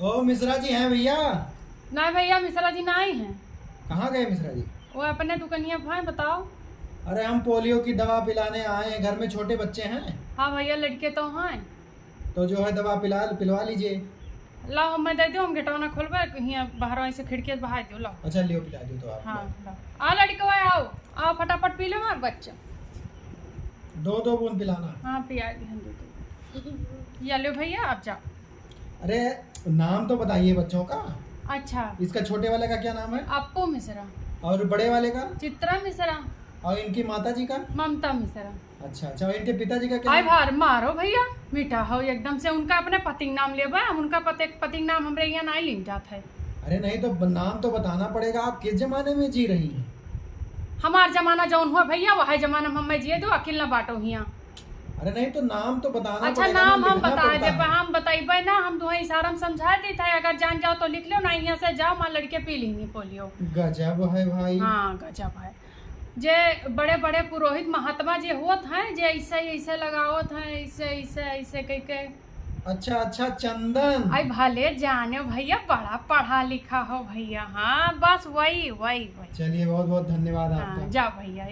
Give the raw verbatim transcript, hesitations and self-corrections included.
ओ मिश्रा जी हैं भैया? नहीं भैया, मिश्रा जी नहीं हैं। कहाँ गए मिश्रा जी? वो अपने दुकनिया पर हैं, बताओ। अरे हम पोलियो की दवा पिलाने आए हैं, घर में छोटे बच्चे हैं। हाँ भैया, लड़के तो हैं। तो जो है दवा पिला, पिलवा लीजिए। लाओ, मैं दे दूँ, हम गेटवा ना खोलबे, हियाँ बाहर ऐसे खिड़की से बहार दो, लाओ। अच्छा लियो, पिला दो तो आप। हाँ, लाओ। लाओ। आ लड़कवा, आओ, आओ फटाफट पी लो हमार बच्चा। दो दो बूंद पिलाना। हाँ, पिया दी हम दो दो। या लो भैया, आप जाओ। अरे नाम तो बताइए बच्चों का। अच्छा। इसका छोटे वाले का क्या नाम है? अप्पू मिश्रा। और बड़े वाले का? चित्रा मिश्रा। और इनकी माता जी का? ममता मिश्रा। अच्छा अच्छा, और इनके पिताजी का क्या आय नाम? भार मारो भैया, मीठा हो एकदम से, उनका अपने पति के नाम लेबा, हम उनका पति, पति के नाम हमरे यहाँ नहीं लीन जात है। अरे नहीं तो ब-, नाम तो बताना पड़ेगा, आप किस जमाने में जी रही हैं? हमार जमाना जौन हुआ भैया, वही जमाना में हमें जिए दो, अकिल ना बांटो हियाँ। अरे नहीं तो नाम तो बताना अच्छा, पड़ेगा ना, नाम हम लिखना बता पड़ता देबे, है। हम बतैबे ना, हम तुम्हें इशारा में समझा देत है, अगर जान जाओ तो लिख लो, ना यहाँ से जाओ, माँ लड़के पी लीनी पोलियो। गजब है भाई। हाँ, गजब है। जे बड़े बड़े पुरोहित महात्मा जे होत हैं, जे ऐसे ऐसे लगावत हैं, ऐसे ऐसे ऐसे कह के। अच्छा अच्छा, चंदन। आई भले जाने भैया, बड़ा पढ़ा लिखा हो भैया। हाँ, बस वही वही वही। चलिए, बहुत बहुत धन्यवाद हाँ, आपका। जाओ भैया।